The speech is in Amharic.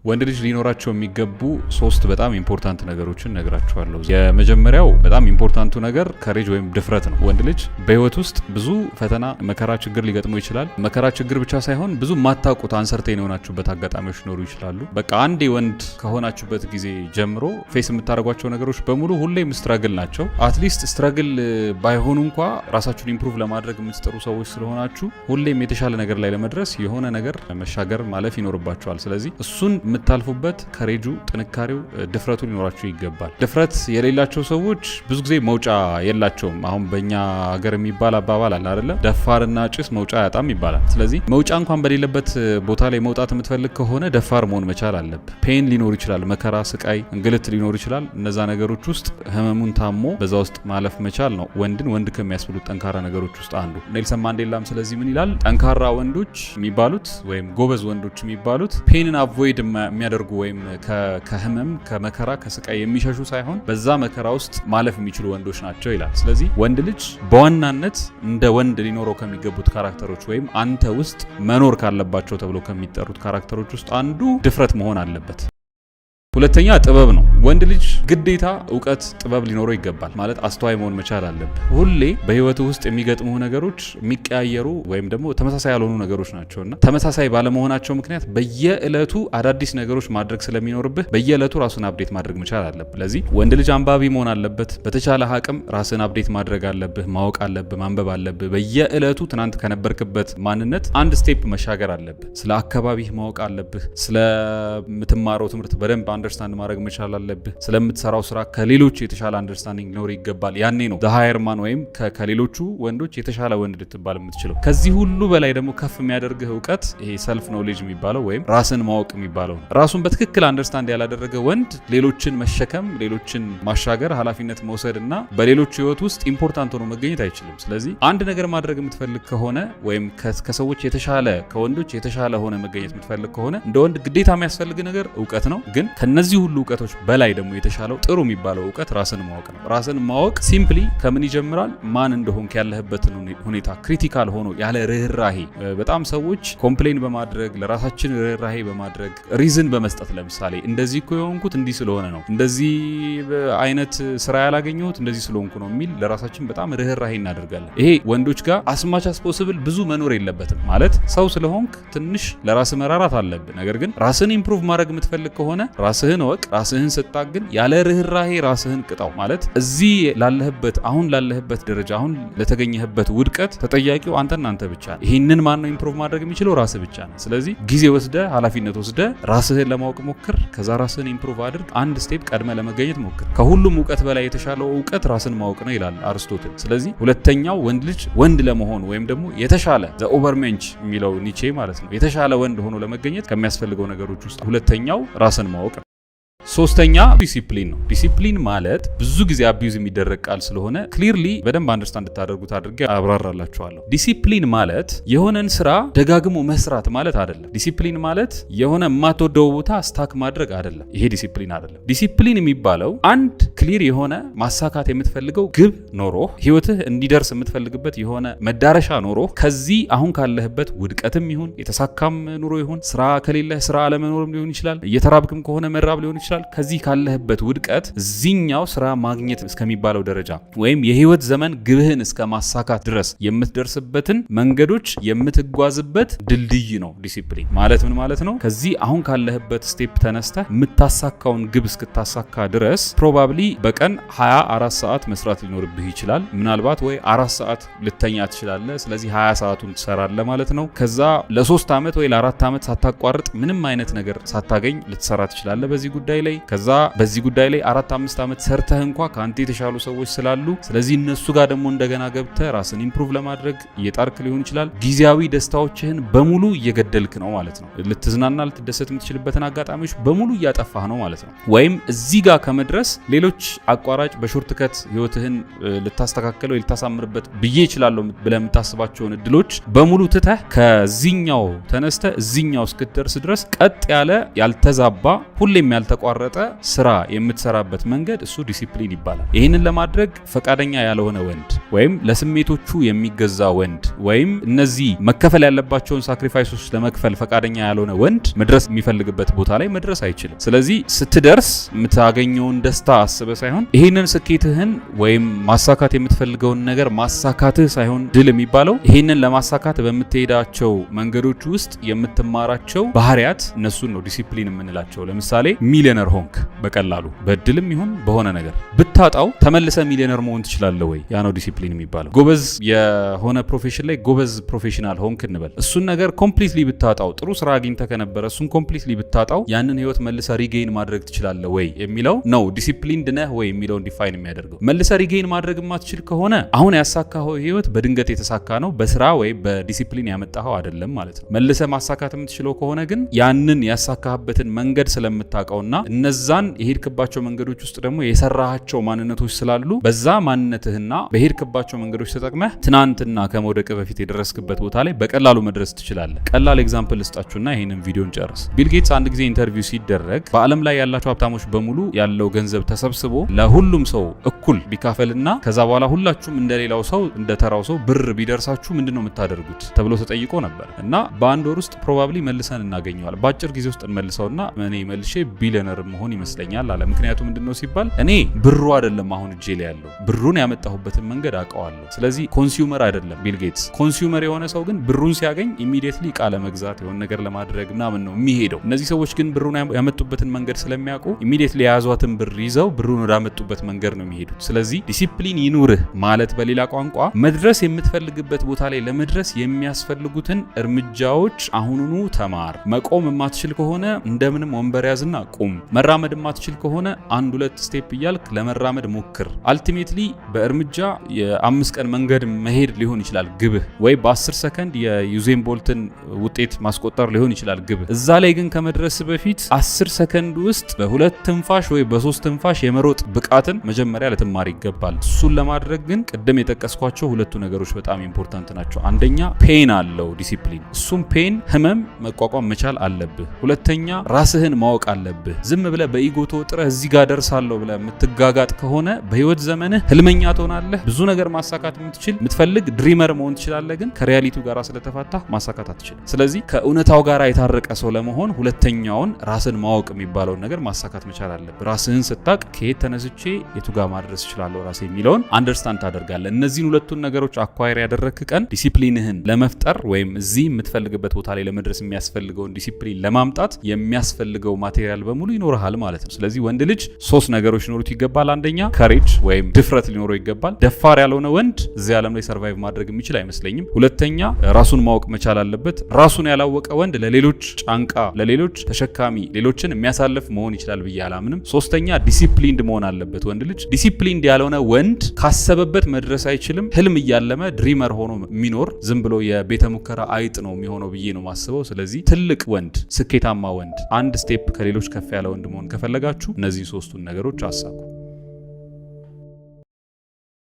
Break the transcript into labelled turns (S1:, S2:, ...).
S1: ወንድ ልጅ ሊኖራቸው የሚገቡ ሶስት በጣም important ነገሮችን ነግራችኋለሁ። የመጀመሪያው በጣም important ኡ ነገር courage ወይም ድፍረት ነው። ወንድ ልጅ በህይወት ውስጥ ብዙ ፈተና፣ መከራ፣ ችግር ሊገጥመው ይችላል። መከራ ችግር ብቻ ሳይሆን ብዙ ማታውቁት uncertain የሆናችሁበት አጋጣሚዎች ሊኖሩ ይችላሉ። በቃ አንዴ ወንድ ከሆናችሁበት ጊዜ ጀምሮ face የምታደርጓቸው ነገሮች በሙሉ ሁሌም struggle ናቸው። At least struggle ባይሆኑ እንኳ ራሳችሁን improve ለማድረግ የምትጥሩ ሰዎች ስለሆናችሁ ሁሌም የተሻለ ነገር ላይ ለመድረስ የሆነ ነገር መሻገር ማለፍ ይኖርባችኋል። ስለዚህ እሱን የምታልፉበት courage ኡ፣ ጥንካሬው፣ ድፍረቱ ሊኖራችሁ ይገባል። ድፍረት የሌላቸው ሰዎች ብዙ ጊዜ መውጫ የላቸውም። አሁን በእኛ ሀገር የሚባል አባባል አለ አይደለ? ደፋርና ጭስ መውጫ አያጣም ይባላል። ስለዚህ መውጫ እንኳን በሌለበት ቦታ ላይ መውጣት የምትፈልግ ከሆነ ደፋር መሆን መቻል አለብህ። Pain ሊኖር ይችላል፣ መከራ፣ ስቃይ፣ እንግልት ሊኖር ይችላል። እነዛ ነገሮች ውስጥ ህመሙን ታሞ በዛ ውስጥ ማለፍ መቻል ነው ወንድን ወንድ ከሚያስብሉት ጠንካራ ነገሮች ውስጥ አንዱ። ኔልሰን ማንዴላም ስለዚህ ምን ይላል? ጠንካራ ወንዶች የሚባሉት ወይም ጎበዝ ወንዶች የሚባሉት pain ን avoid የሚያደርጉ ወይም ከህመም፣ ከመከራ፣ ከስቃይ የሚሸሹ ሳይሆን በዛ መከራ ውስጥ ማለፍ የሚችሉ ወንዶች ናቸው ይላል። ስለዚህ ወንድ ልጅ በዋናነት እንደ ወንድ ሊኖረው ከሚገቡት character ኦች ወይም አንተ ውስጥ መኖር ካለባቸው ተብሎ ከሚጠሩት character ኦች ውስጥ አንዱ ድፍረት መሆን አለበት። ሁለተኛ ጥበብ ነው። ወንድ ልጅ ግዴታ እውቀት፣ ጥበብ ሊኖረው ይገባል። ማለት አስተዋይ መሆን መቻል አለብህ። ሁሌ በህይወት ውስጥ የሚገጥሙ ነገሮች የሚቀያየሩ ወይም ደግሞ ተመሳሳይ ያልሆኑ ነገሮች ናቸውና ተመሳሳይ ባለመሆናቸው ምክንያት በየእለቱ አዳዲስ ነገሮች ማድረግ ስለሚኖርብህ በየእለቱ ራሱን update ማድረግ መቻል አለብህ። ለዚህ ወንድ ልጅ አንባቢ መሆን አለበት። በተቻለ አቅም ራስን update ማድረግ አለብህ፣ ማወቅ አለብህ፣ ማንበብ አለብህ። በየእለቱ ትናንት ከነበርክበት ማንነት አንድ step መሻገር አለብህ። ስለ አካባቢህ ማወቅ አለብህ። ስለምትማረው ትምህርት በደንብ understand ማድረግ መቻል አለብህ። ስለምትሰራው ስራ ከሌሎች የተሻለ understanding ሊኖር ይገባል። ያኔ ነው higher man ወይም ከሌሎቹ ወንዶች የተሻለ ወንድ ልትባል የምትችለው። ከዚህ ሁሉ በላይ ደግሞ ከፍ የሚያደርግህ እውቀት ይሄ self knowledge የሚባለው ወይም ራስን ማወቅ የሚባለው ነው። ራሱን በትክክል understand ያላደረገ ወንድ ሌሎችን መሸከም፣ ሌሎችን ማሻገር፣ ኃላፊነት መውሰድ እና በሌሎች ህይወት ውስጥ important ሆኖ መገኘት አይችልም። ስለዚህ አንድ ነገር ማድረግ የምትፈልግ ከሆነ ወይም ከሰዎች የተሻለ፣ ከወንዶች የተሻለ ሆነ መገኘት የምትፈልግ ከሆነ እንደ ወንድ ግዴታ የሚያስፈልግ ነገር እውቀት ነው። ግን ከነዚህ ሁሉ እውቀቶች በላይ ደግሞ የተሻለው ጥሩ የሚባለው እውቀት ራስን ማወቅ ነው። ራስን ማወቅ simply ከምን ይጀምራል? ማን እንደሆንክ፣ ያለህበትን ሁኔታ critical ሆኖ ያለ ርህራሄ። በጣም ሰዎች complain በማድረግ፣ ለራሳችን ርህራሄ በማድረግ፣ reason በመስጠት፣ ለምሳሌ እንደዚህ እኮ የሆንኩት እንዲህ ስለሆነ ነው፣ እንደዚህ አይነት ስራ ያላገኘሁት እንደዚህ ስለሆንኩ ነው የሚል ለራሳችን በጣም ርህራሄ እናደርጋለን። ይሄ ወንዶች ጋር as much as possible ብዙ መኖር የለበትም። ማለት ሰው ስለሆንክ ትንሽ ለራስ መራራት አለብህ። ነገር ግን ራስን improve ማድረግ የምትፈልግ ከሆነ ራስህን እወቅ። ራስህን ስታቅ ግን ያለ ርህራሄ ራስህን ቅጣው። ማለት እዚህ ላለህበት፣ አሁን ላለህበት ደረጃ፣ አሁን ለተገኘህበት ውድቀት ተጠያቂው አንተና አንተ ብቻ ነህ። ይህንን ማን ነው improve ማድረግ የሚችለው? ራስህ ብቻ ነህ። ስለዚህ ጊዜ ወስደህ፣ ኃላፊነት ወስደህ ራስህን ለማወቅ ሞክር። ከዛ ራስህን improve አድርግ። አንድ step ቀድመህ ለመገኘት ሞክር። ከሁሉም እውቀት በላይ የተሻለው እውቀት ራስን ማወቅ ነው ይላል አርስቶትል። ስለዚህ ሁለተኛው ወንድ ልጅ ወንድ ለመሆን ወይም ደግሞ የተሻለ፣ the Übermensch የሚለው ኒቼ ማለት ነው፣ የተሻለ ወንድ ሆኖ ለመገኘት ከሚያስፈልገው ነገሮች ውስጥ ሁለተኛው ራስን ማወቅ ነው። ሶስተኛ ዲሲፕሊን ነው። ዲሲፕሊን ማለት ብዙ ጊዜ abuse የሚደረግ ቃል ስለሆነ clearly በደንብ understand እንድታደርጉት አድርጌ አብራራላችኋለሁ። ዲሲፕሊን ማለት የሆነን ስራ ደጋግሞ መስራት ማለት አይደለም። ዲሲፕሊን ማለት የሆነ የማትወደው ቦታ stuck ማድረግ አይደለም። ይሄ ዲሲፕሊን አይደለም። ዲሲፕሊን የሚባለው አንድ clear የሆነ ማሳካት የምትፈልገው ግብ ኖሮ፣ ህይወትህ እንዲደርስ የምትፈልግበት የሆነ መዳረሻ ኖሮ፣ ከዚህ አሁን ካለህበት ውድቀትም ይሁን የተሳካም ኑሮ ይሁን፣ ስራ ከሌለህ ስራ አለመኖርም ሊሆን ይችላል፣ እየተራብክም ከሆነ መራብ ሊሆን ይችላል። ከዚህ ካለህበት ውድቀት እዚኛው ስራ ማግኘት እስከሚባለው ደረጃ ወይም የህይወት ዘመን ግብህን እስከ ማሳካት ድረስ የምትደርስበትን መንገዶች የምትጓዝበት ድልድይ ነው ዲሲፕሊን ማለት። ምን ማለት ነው? ከዚህ አሁን ካለህበት step ተነስተህ የምታሳካውን ግብ እስክታሳካ ድረስ probably በቀን 24 ሰዓት መስራት ሊኖርብህ ይችላል። ምናልባት ወይ 4 ሰዓት ልተኛ ትችላለህ። ስለዚህ 20 ሰዓቱን ትሰራለህ ማለት ነው። ከዛ ለ3 ዓመት ወይ ለ4 ዓመት ሳታቋርጥ ምንም አይነት ነገር ሳታገኝ ልትሰራ ትችላለህ በዚህ ጉዳይ ላይ። ከዛ በዚህ ጉዳይ ላይ 4-5 ዓመት ሰርተህ እንኳ ከአንተ የተሻሉ ሰዎች ስላሉ፣ ስለዚህ እነሱ ጋር ደግሞ እንደገና ገብተህ ራስን improve ለማድረግ እየጣርክ ሊሆን ይችላል። ጊዜያዊ ደስታዎችህን በሙሉ እየገደልክ ነው ማለት ነው። ልትዝናና ልትደሰት የምትችልበትን አጋጣሚዎች በሙሉ እያጠፋህ ነው ማለት ነው። ወይም እዚህ ጋር ከመድረስ ሌሎች አቋራጭ በ shortcut ህይወትህን ልታስተካከለው ልታሳምርበት ብዬ እችላለሁ ብለህ የምታስባቸውን እድሎች በሙሉ ትተህ ከዚኛው ተነስተህ እዚኛው እስክትደርስ ድረስ ቀጥ ያለ፣ ያልተዛባ፣ ሁሌም ያልተቋረጠ ያልተቋረጠ ስራ የምትሰራበት መንገድ እሱ ዲሲፕሊን ይባላል። ይህንን ለማድረግ ፈቃደኛ ያልሆነ ወንድ ወይም ለስሜቶቹ የሚገዛ ወንድ ወይም እነዚህ መከፈል ያለባቸውን sacrifice ኦች ለመክፈል ፈቃደኛ ያልሆነ ወንድ መድረስ የሚፈልግበት ቦታ ላይ መድረስ አይችልም። ስለዚህ ስትደርስ የምታገኘውን ደስታ አስበህ ሳይሆን፣ ይህንን ስኬትህን ወይም ማሳካት የምትፈልገውን ነገር ማሳካትህ ሳይሆን ድል የሚባለው፣ ይህንን ለማሳካት በምትሄዳቸው መንገዶች ውስጥ የምትማራቸው ባህሪያት፣ እነሱን ነው ዲሲፕሊን የምንላቸው። ለምሳሌ ሚሊዮነር ሆንክ፣ በቀላሉ በእድልም ይሁን በሆነ ነገር ብታጣው ተመልሰህ ሚሊዮነር መሆን ትችላለህ ወይ? ያ ነው ዲሲፕሊን የሚባለው። ጎበዝ የሆነ profession ላይ ጎበዝ professional ሆንክ እንበል። እሱን ነገር completely ብታጣው፣ ጥሩ ስራ አግኝተህ ከነበረ እሱን completely ብታጣው ያንን ህይወት መልሰህ regain ማድረግ ትችላለህ ወይ የሚለው ነው disciplined ነህ ወይ የሚለውን define የሚያደርገው። መልሰህ regain ማድረግ የማትችል ከሆነ አሁን ያሳካኸው ህይወት በድንገት የተሳካ ነው፣ በስራ ወይ በዲሲፕሊን ያመጣኸው አይደለም ማለት ነው። መልሰህ ማሳካት የምትችለው ከሆነ ግን ያንን ያሳካህበትን መንገድ ስለምታውቀውና እነዛን የሄድክባቸው መንገዶች ውስጥ ደግሞ የሰራሃቸው ማንነቶች ስላሉ፣ በዛ ማንነትህና በሄድክባቸው መንገዶች ተጠቅመህ ትናንትና ከመውደቅህ በፊት የደረስክበት ቦታ ላይ በቀላሉ መድረስ ትችላለህ። ቀላል example ልስጣችሁና ይህንን ቪዲዮ እንጨርስ። ቢል ጌትስ አንድ ጊዜ interview ሲደረግ በዓለም ላይ ያላቸው ሀብታሞች በሙሉ ያለው ገንዘብ ተሰብስቦ ለሁሉም ሰው እኩል ቢካፈልና ከዛ በኋላ ሁላችሁም እንደሌላው ሰው፣ እንደ ተራው ሰው ብር ቢደርሳችሁ ምንድን ነው የምታደርጉት ተብሎ ተጠይቆ ነበር። እና በአንድ ወር ውስጥ probably መልሰን እናገኘዋል፣ በአጭር ጊዜ ውስጥ እንመልሰውና እኔ መልሼ ቢሊዮነር መሆን ይመስለኛል አለ። ምክንያቱ ምንድን ነው ሲባል እኔ ብሩ አይደለም አሁን እጄ ላይ ያለው፣ ብሩን ያመጣሁበትን መንገድ አውቀዋለሁ። ስለዚህ consumer አይደለም ቢል ጌትስ። Consumer የሆነ ሰው ግን ብሩን ሲያገኝ immediately እቃ ለመግዛት፣ የሆነ ነገር ለማድረግ ምናምን ነው የሚሄደው። እነዚህ ሰዎች ግን ብሩን ያመጡበትን መንገድ ስለሚያውቁ immediately የያዟትን ብር ይዘው ብሩን ወዳመጡበት መንገድ ነው የሚሄዱት። ስለዚህ ዲሲፕሊን ይኑርህ ማለት በሌላ ቋንቋ መድረስ የምትፈልግበት ቦታ ላይ ለመድረስ የሚያስፈልጉትን እርምጃዎች አሁኑኑ ተማር። መቆም የማትችል ከሆነ እንደምንም ወንበር ያዝና ቁም። መራመድ የማትችል ከሆነ አንድ ሁለት step እያልክ ለመራመድ ሞክር። Ultimately በእርምጃ የ5 ቀን መንገድ መሄድ ሊሆን ይችላል ግብህ፣ ወይ በ10 ሰከንድ የዩሴን ቦልትን ውጤት ማስቆጠር ሊሆን ይችላል ግብህ። እዛ ላይ ግን ከመድረስህ በፊት 10 ሰከንድ ውስጥ በሁለት ትንፋሽ ወይ በሶስት ትንፋሽ የመሮጥ ብቃትን መጀመሪያ ልትማር ይገባል። እሱን ለማድረግ ግን ቅድም የጠቀስኳቸው ሁለቱ ነገሮች በጣም important ናቸው። አንደኛ pain አለው ዲሲፕሊን፣ እሱም pain ህመም መቋቋም መቻል አለብህ። ሁለተኛ ራስህን ማወቅ አለብህ። ዝም ብለህ በ ego ተወጥረህ እዚህ ጋር ደርሳለሁ ብለህ የምትጋጋጥ ከሆነ በህይወት ዘመንህ ህልመኛ ትሆናለህ። ብዙ ነገር ማሳካት የምትችል፣ የምትፈልግ dreamer መሆን ትችላለህ። ግን ከ reality ው ጋር ስለተፋታህ ማሳካት አትችልም። ስለዚህ ከእውነታው ጋር የታረቀ ሰው ለመሆን ሁለተኛውን ራስን ማወቅ የሚባለውን ነገር ማሳካት መቻል አለብህ። ራስህን ስታቅ ከየት ተነስቼ የቱ ጋር ማድረስ እችላለሁ ራሴ የሚለውን understand ታደርጋለህ። እነዚህን ሁለቱን ነገሮች acquire ያደረግክ ቀን ዲሲፕሊንህን ለመፍጠር ወይም እዚህ የምትፈልግበት ቦታ ላይ ለመድረስ የሚያስፈልገውን ዲሲፕሊን ለማምጣት የሚያስፈልገው material በሙሉ ይኖርሃል ማለት ነው። ስለዚህ ወንድ ልጅ ሶስት ነገሮች ሊኖሩት ይገባል። አንደኛ courage ወይም ድፍረት ሊኖረው ይገባል። ደፋር ያልሆነ ወንድ እዚህ ዓለም ላይ survive ማድረግ የሚችል አይመስለኝም። ሁለተኛ ራሱን ማወቅ መቻል አለበት። ራሱን ያላወቀ ወንድ ለሌሎች ጫንቃ፣ ለሌሎች ተሸካሚ፣ ሌሎችን የሚያሳልፍ መሆን ይችላል ብዬ አላምንም። ሶስተኛ disciplined መሆን አለበት ወንድ ልጅ። Disciplined ያልሆነ ወንድ ካሰበበት መድረስ አይችልም። ህልም እያለመ dreamer ሆኖ የሚኖር ዝም ብሎ የቤተ ሙከራ አይጥ ነው የሚሆነው ብዬ ነው ማስበው። ስለዚህ ትልቅ ወንድ፣ ስኬታማ ወንድ፣ አንድ step ከሌሎች ከፍ ያለ ወንድ መሆን ከፈለጋችሁ እነዚህ ሶስቱን ነገሮች አሳኩ።